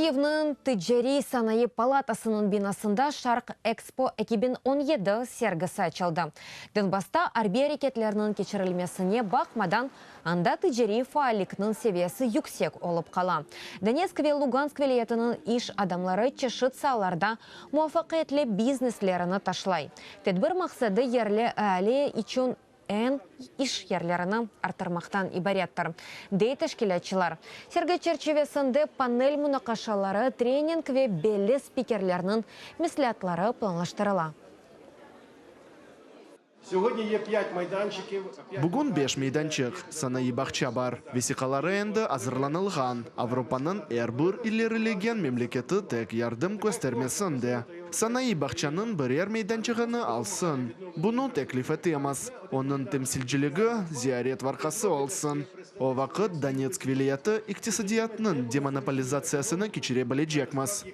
Kiyevniñ Ticariy sanayı palatasınıñ binasında Şarq Ekspo 2017 sergisi açıldı. Donbassta arbiy areketlerniñ keçirilmesine baqmadan, anda ticariy faallikniñ seviyesi yüksek olıp qala. Donetsk ve Lugansk vilâyetiniñ iş adamları çeşit saalarda muvafaqiyetli bizneslerini taşlay. Tedbir maqsadı yerli eali içün eñ iş yerlerini arttırmaqtan ibarettir, dey teşkilâtçılar. Sergi çerçivesinde panel munaqaşaları, trening ve belli spikerlerniñ mesleatları planlaştırıla. Bugün beş meydançıq, sanayı bağça bar. Vesiqaları endi azırlanılğan. Avropanıñ er bir ilerilegen memleketi tek yardım köstermesin de, sanayı bağçanıñ birer meydançığını alsın. Bunı teklif etemiz. Onıñ temsilciligi ziyaret varqası olsun. O vaqıt Donetsk vilâyeti iqtisadiyatınıñ demonopolizatsiyasını keçire bilecekmiz.